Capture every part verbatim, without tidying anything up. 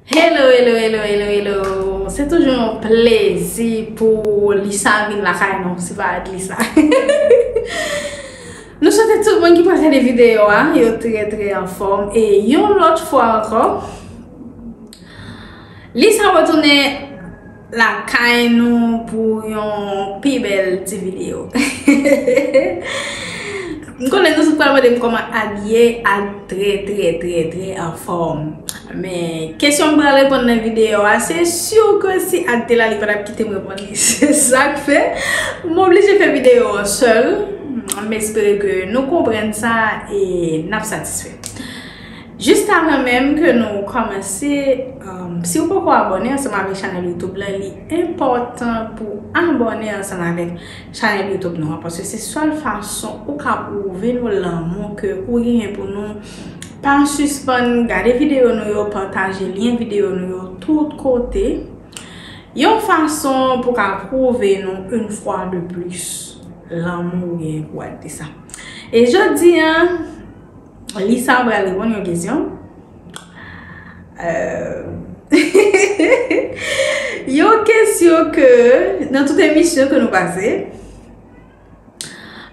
Hello, hello, hello, hello, hello. Se toujou yon plezi pou Lisa vin lakay nou, se pa Adlisa. Nou swete tout moun ki pral gade videyo a, yo trè, trè anfòm. E yon lòt fwa ankò, Lisa retounen lakay nou pou yon pi bèl ti videyo. M konnen nou tout pral mande m kòman Ad ye, Ad trè, trè, trè, trè anfòm. Men, kesyon m pral reponn nan videyo a, se si ke si Ad te la, li pa t ap kite m reponn li. Se sa k fè m oblije fè videyo an sèl. M espere ke nou konprann sa e n ap satisfè. Jis avan menm ke nou kòmanse, um, si w poko abòne ansanm avèk chanèl YouTube la, li enpòtan pou abòne ansanm avèk chanèl YouTube nou an, paske se sèl fason ou ka pwouve nou lanmou ke ou genyen pou nou. Pa sispann gade videyo nou yo, pataje lyen videyo nou yo tout kote. Yon fason pou ka pwouve nou une fois de plus lanmou ou genyen pou Adlisa. E jodi a, Lisa pral reponn yon kesyon. Euh, yon kesyon ke nan tout emisyon ke nou pase,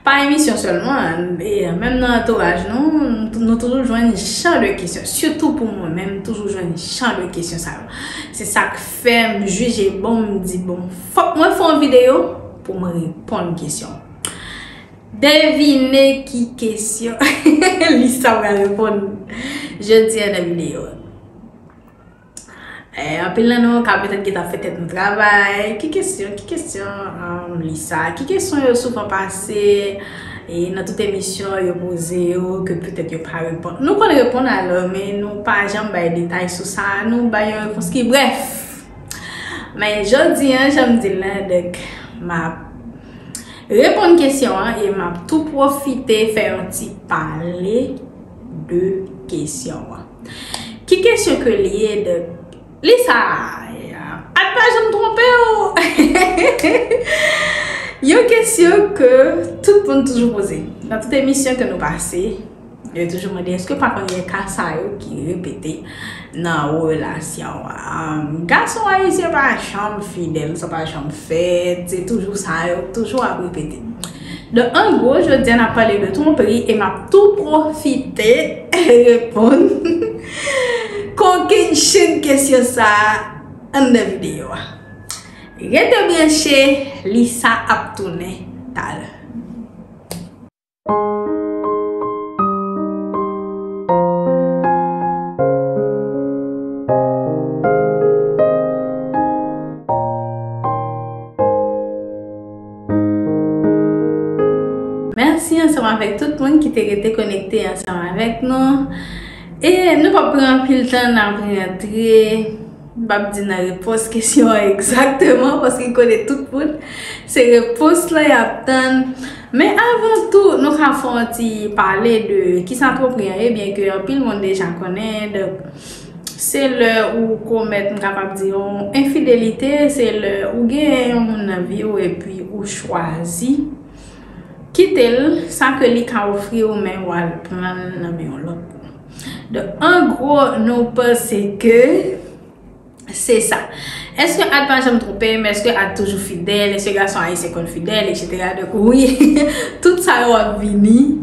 pa emisyon sèlman, e menm nan antouraj nou, nou toujou jwenn jan de kesyon. Sitou pou mwen menm, toujou jwenn jan de kesyon sa yo. Se sa k fè m jije bon, m di bon, fòk mwen fè yon videyo pou mwen reponn kesyon. Devine ki kesyon Lisa pral reponn jodi a nan videyo a. Eh, anpil nan nou ka petèt gentan fè tèt nou travay. Ki kesyon? Ki kesyon, um, Lisa? Ki kesyon yo souvan pase e nan tout emisyon yo poze yo ke petèt yo pa reponn? Nou konn reponn alò, men nou pa janm bay detay sou sa. Nou bay yon repons ki brèf. Men jodi an, jan m di l la, donk, m ap reponn kesyon an e m ap tou pwofite fè yon ti pale de kesyon an. Ki kesyon ke l ye, donk, Lisa, Ad pa janm twonpe w? Yon kesyon ke tout moun toujou poze. Nan tout emisyon ke nou pase, yo toujou mande, èske pa konn gen ka sa yo ki repete nan relasyon an? Gason ayisyen pa janm fidèl, sa pa janm fèt, se toujou sa yo toujou ap repete. Donk, an gwo, jodi a n ap pale de twonpri e m ap tou pwofite reponn kokennchenn kesyon sa a anndan videyo a. Rete branche, Lisa ap tounen talè. Mèsi ansanm avèk tout moun ki te rete konekte ansanm avèk nou. E nou p ap pran anpil tan, n ap rantre. M p ap di nan repons kesyon an egzakteman, paske m konnen tout moun se repons lan y ap tann. Men avan tou, nou ka fè yon ti pale de kisa twonpri an ye, byenke anpil moun deja konnen. Donk, se lè ou komèt, m kapab di, yon enfidelite, se lè ou gen yon moun nan vi w epi ou chwazi kite l, sa ke li ka ofri w, men w al pran l nan men yon lòt moun. Donk, an gwo, nou panse ke se sa. Èske Ad pa janm twonpe m? Èske Ad toujou fidèl? Èske gason ayisyen konn fidèl, etsetera? Donk, wi, tout sa yo ap vini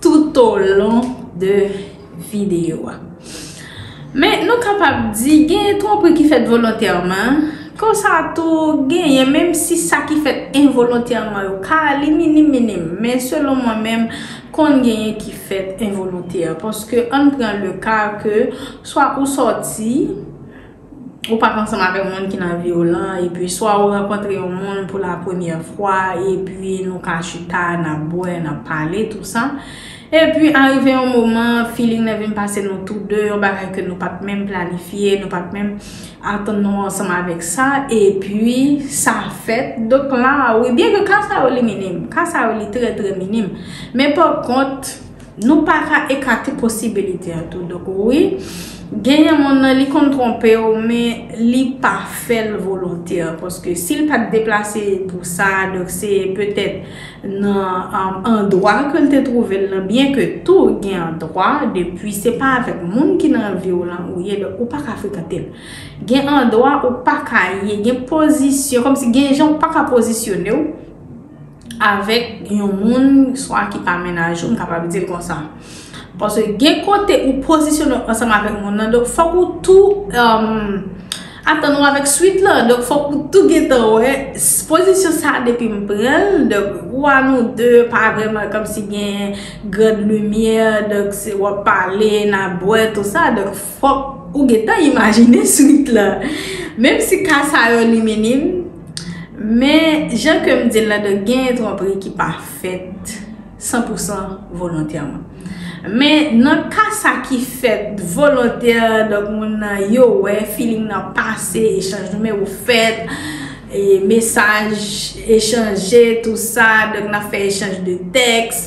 tout au long de videyo a. Men nou kapab di genyen twonpri ki fèt volontèman, konsa tou genyen, menm si sa ki fèt envolontèman yo ka, li minim minim, men selon mwen menm, konn genyen ki fèt envolontè. Paske ann pran le ka ke swa ou sòti, ou pa t ansanm avèk moun ki nan vi w lan, epi swa ou rankontre yon moun pou la premyè fwa, epi nou ka chita, n ap bwè, n ap pale, tou sa. Epi, arive yon moman, feeling nan vin pase nou tou de, yon bagay ke nou pa t menm planifye, nou pa t menm atann nou ansanm avèk sa, epi sa fèt. Donk la, wi, byenke ka sa yo li minim, ka sa yo li trè, trè minim, men pa kont, nou pa ka ekate posibilite a tou. Donk, wi, Genyen moun nan, li konn twonpe w, men li pa fè l volontè, paske si l pa t deplase pou sa, donk se petèt nan, um, andwa ke l te twouve l lan, byen ke tou gen andwa, depi se pa avèk moun ki nan vi w lan ou ye, donk ou pa ka frekante l. Gen andwa ou pa ka ye, gen pozisyon, kòmsi gen jan ou pa ka pozisyone w avèk yon moun, swa ki pa mennaj ou, m kapab di l konsa. Paske gen kote ou pozisyone w ansanm avèk moun nan, donk fòk ou tou, um, atann ou avèk swit lan. Donk fòk ou tou gentan wè s-, pozisyon sa a depi m pran l, donk ou a nou de pa vrèman kòmsi gen grand lumière, donk se w ap pale, n ap bwè, tou sa, donk fòk ou gentan imajine swit lan. Menm si ka sa yo li minim, men jan ke m di l lan, donk gen twonpri ki pa fèt san pou san volontèman. Men nan ka sa ki fèt volontè, donk moun nan yo wè, feeling nan pase, echanj nimewo fèt, e mesaj echanje, tou sa, donk n ap fè echanj de tèks.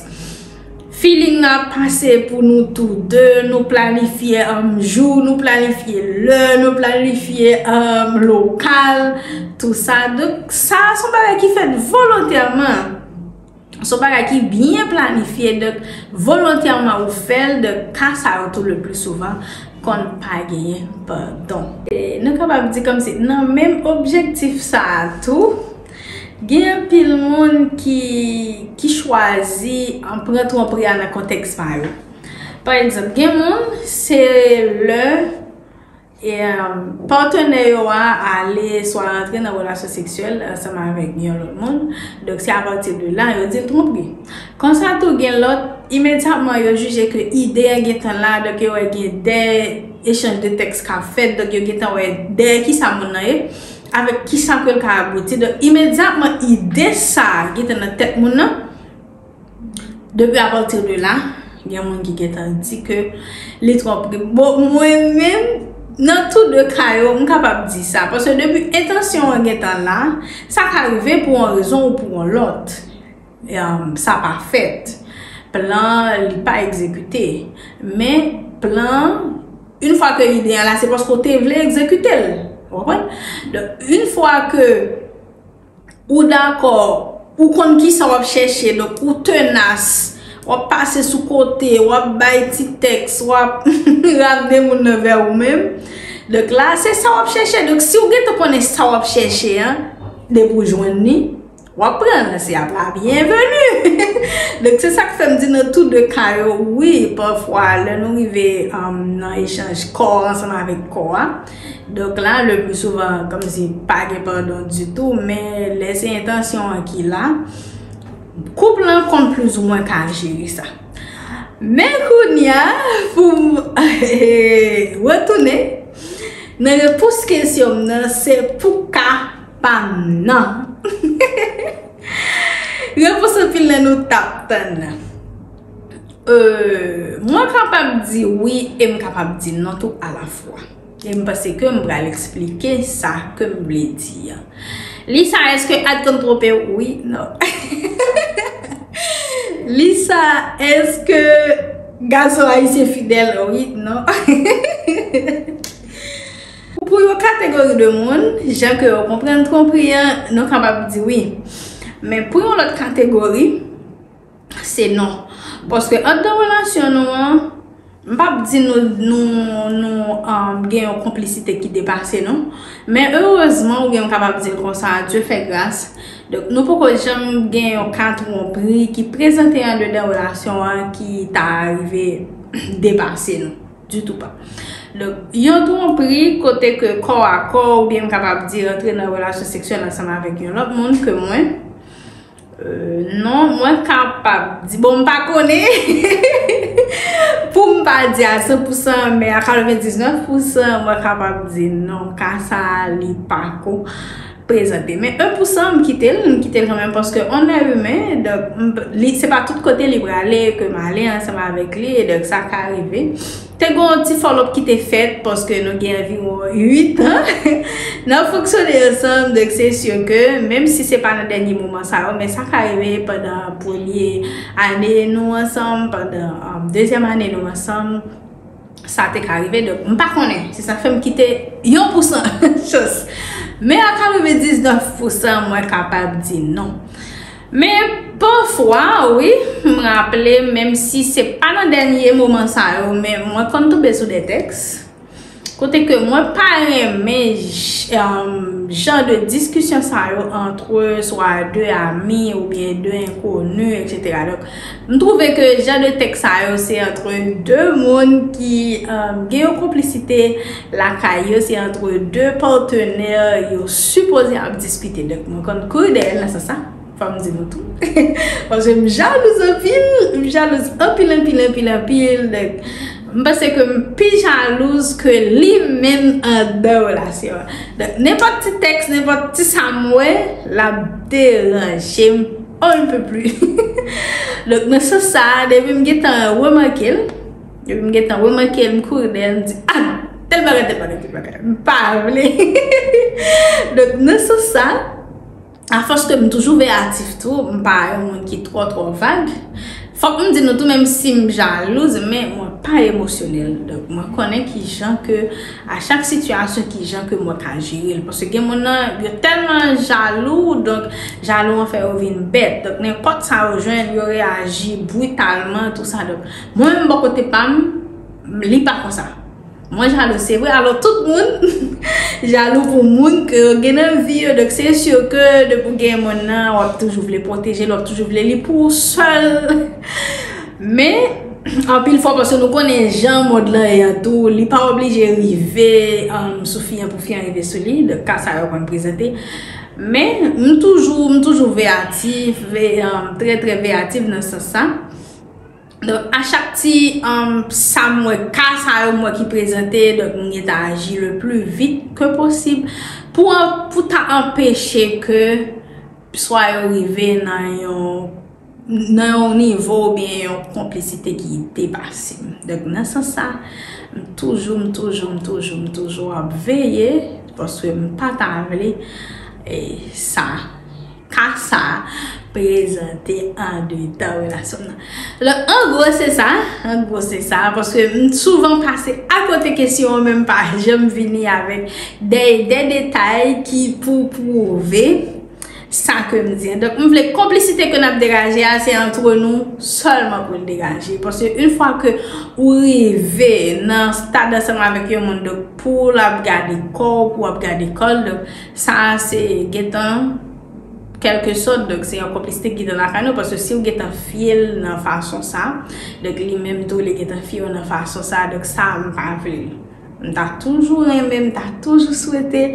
Feeling nan ap pase pou nou tou de, nou planifye, um, jou, nou planifye lè, nou planifye, um, lokal, tou sa. Donk, sa a se yon bagay ki fèt volontèman. Se yon bagay ki byen planifye, donk volontèman ou fè l, donk ka sa yo tou le pli souvan konn pa genyen padon. E nou kapab di kòmsi nan menm objektif sa a tou, gen anpil moun ki, ki chwazi, um, pran twonpri a nan kontèks pa yo. Pa egzanp, gen moun, se lè e, um, patnè yo a ale swa rantre nan relasyon seksyèl ansanm avèk yon lòt moun. Donk, se apati de la, yo di l twonpri. Konsa tou, gen lòt, imedyatman, yo jije ke ide a gentan la, donk yo wè gen de echanj de tèks k ap fèt, donk yo gentan wè dèyè kisa moun nan ye, avèk kisa ke l ka abouti. Donk, imedyatman, ide sa a gentan nan tèt moun nan, depi apati de la, gen moun ki gentan di ke li twonpri. Bon, mwen menm, nan tou de ka yo, m kapab di sa. Paske depi entansyon an gentan la, sa ka rive pou yon rezon ou pou yon lòt. Em, sa pa fèt. Plan, li pa egzekite. Men, plan, yon fwa ke ide an la, se paske w te vle egzekite l. Ou konprann? Donk, yon fwa ke ou dakò, ou konn kisa w ap chèche, donk ou tenas, w ap pase sou kote, w ap bay ti tèks, w ap ramne moun nan vè ou menm. Donk la, se sa w ap chèche. Donk si w gentan konnen sa w ap chèche an, depi w jwenn li, w ap pran l, se ap la byenveni. Donk se sa k fè m di nan tou de ka yo, wi, pafwa, lè nou rive, um, nan echanj kò ansanm avèk kò a, donk la, le pli souvan, kòmsi pa gen padon ditou, men lè se entansyon an ki la, koup lan konn plizoumwen ka jere sa. Men kounye a, pou m retounen nan repons kesyon m nan, se pou ka pa m nan. Repons anpil nan nou t ap tann nan. Euh, mwen kapab di wi e m kapab di non tou alafwa. E m panse ke m pral eksplike sa ke m vle di an. Lisa, èske Ad konn twonpe w? Wi, non. Lisa, èske gason ayisyen fidèl? Wi, non. Pou yon kategori de moun, jan ke yo konprann twonpri an, nou kapab di wi. Men pou yon lòt kategori, se non. Paske anndan relasyon nou an, m p ap di nou, nou, nou, um, gen yon konplisite ki depase nou. Men erezman, oubyen m kapab di l konsa, Dye fè gras. Donk, nou poko janm gen yon ka twonpri ki prezante anndan relasyon an ki ta rive depase nou. Ditou pa. Donk, yon twonpri kote ke kò a kò, oubyen m kapab di rantre nan relasyon seksyèl ansanm avèk yon lòt moun ke mwen. Euh, non, mwen kapab di, bon, m pa konnen. Pou m pa di a san pou san, men a katrevendiznèf pou san, mwen kapab di non, ka sa a, li pako prezante. Men en pou san, m kite l, m kite l kanmenm, paske on est humain, donk, m p-, li, se pa tout kote li prale ke m ale ansanm avèk li, e donk sa ka rive. Te gen yon ti fall up ki te fèt, paske nou gen anviwon uit an n ap fonksyone ansanm, donk se si ke, menm si se pa nan dènye moman sa yo, men sa ka rive pandan premye ane nou ansanm, pandan, um, dezyèm ane nou ansanm, sa te ka rive. Donk, m pa konnen. Se sa k fè m kite yon pousan chans. Men a katrevendiznèf pousan, mwen kapab di non. Men pafwa, wi, m raple, menm si se pa nan dènye moman sa yo, men mwen konn tonbe sou de tèks. Kote ke mwen pa renmen j-, um, jan de diskisyon sa yo antre swa de ami oubyen de enkoni, etsetera. Donk, m twouve ke jan de tèks sa yo se antre de moun ki, um, gen yon konplisite lakay yo, se antre de patnè yo sipoze ap diskite. Donk, mwen konn kouri dèyè l nan sans sa. Fò m di nou tou. Paske m jalouz anpil, m jalouz anpil, anpil, anpil, anpil. Donk, m panse ke m pi jalouz ke li menm anndan relasyon an. Donk, nenpòt ti tèks, nenpòt ti sa m wè, l ap deranje m on ne peut plus. Donk, nan sans sa, depi m gentan remake l, depi m gentan remake l, m kouri dèyè, m di, ah, tèl bagay, tèl bagay, tèl bagay. M pa vle. Donk, nan sans sa, afòs ke m toujou veyatif tou, m pa yon moun ki twò, twò vag. Fòk m di nou tou, menm si m jalouz, men mwen pa emosyonèl. Donk, mwen konnen ki jan ke, a chak sitiyasyon, ki jan ke mwen ka jere l. Paske gen moun nan, yo tèlman jalou, donk, jalou an fè yo vin bèt. Donk, nenpòt sa yo jwenn, yo reyaji britalman, tou sa. Donk, mwen menm, bò kote pa m, li pa konsa. Mwen jalou, se vre. Alò, tout moun jalou pou moun ke yo gen nan vi yo. Donk, se si ke depi w gen moun nan, w ap toujou vle pwoteje l, w ap toujou vle li pou ou sèl. Men, anpil fwa, paske nou konnen jan mond lan ye an tou, li pa oblije rive, um, sou fi an pou fi an rive sou li. Donk, ka sa yo konn prezante. Men, m toujou, m toujou veyatif, ve-, um, trè, trè veyatif nan sans sa. Donk, a chak ti, um, sa m wè, ka sa yo m wè ki prezante, donk, m gentan aji le pli vit ke posib pou an-, pou ta anpeche ke swa yo rive nan yon, nan yon nivo oubyen yon konplisite ki depase m. Donk, nan sans sa, m toujou, m toujou, m toujou, m toujou ap veye, paske m pa ta vle, e, sa ka sa prezante andedan relasyon m nan. Donk, an gwo, se sa. An gwo, se sa. Paske m souvan pase akote kesyon an, men m pa janm vini avèk de, de detay ki pou pwouve sa ke m di an. Donk, m vle konplisite ke n ap degaje a, se antre nou sèlman pou l degaje. Paske yon fwa ke ou rive nan stad ansanm avèk yon moun, donk, pou l ap gade kò w, pou w ap gade kò l, donk, sa se gentan kèlkesòt, donk, se yon konplisite ki gentan lakay nou, paske si w gentan fye l nan fason sa, donk, li menm tou, li gentan fye w nan fason sa, donk, sa, m pa vle l. M ta toujou renmen, m ta toujou swete,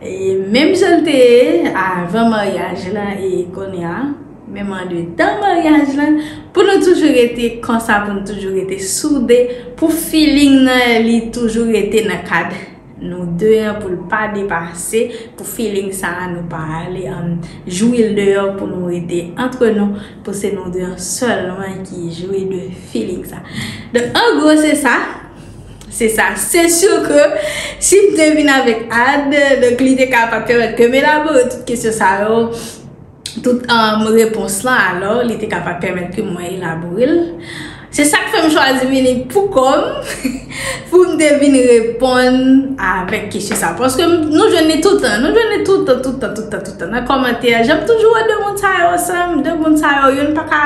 e menm jan l te ye avan maryaj lan e kounye a, menm andedan maryaj lan, pou nou toujou rete konsa, pou nou toujou rete soude, pou feeling nan, li toujou rete nan kad nou de an, pou l pa depase, pou feeling sa a nou pa ale, um, jwi l deyò, pou nou rete antre nou, pou se nou de an sèlman ki jwi de feeling sa. Donk, an gwo, se sa. Se sa. Se si ke si m te vin avèk Ad, donk li te ka pa pèmèt ke m elabore tout kesyon sa yo, tout, um, repons lan, alò, li te ka pa pèmèt ke mwen elabore l. Se sa k fè m chwazi vini pou kò m, pou m te vin reponn avèk kesyon sa. Paske m, nou jwenn li toutan, nou jwenn li toutan, toutan, toutan, toutan. Nan kòmantè, jan m toujou wè de moun sa yo ansanm, de moun sa yo, youn pa ka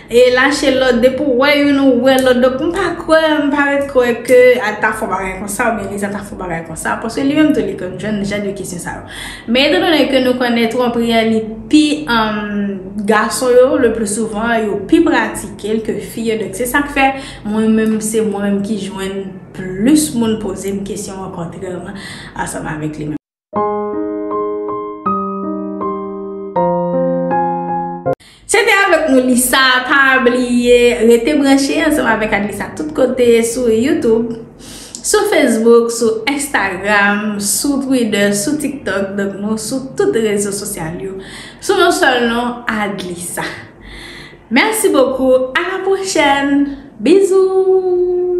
e lache lòt, depi w wè youn, ou wè lòt. Donk, m pa kwè, m pa ret kwè ke Ad ta fè yon bagay konsa, oubyen Liza ta fè yon bagay konsa, paske li menm tou, li konn jwenn jan de kesyon sa yo. Men etan donnen ke nou konnen twonpri an, li pi, um, gason yo, le pli souvan, yo pi pratike l ke fi yo. Donk, se sa k fè, mwen menm, se mwen menm ki jwenn plis moun poze m kesyon an, kontrèman ansanm avèk li menm. Se te avèk nou Lisa, pa bliye rete branche ansanm avèk Adlisa tout kote sou YouTube, sou Facebook, sou Instagram, sou Twitter, sou TikTok, donk nou sou tout rezo sosyal yo, sou yon sèl non, Adlisa. Merci beaucoup, à la prochaine, bisous.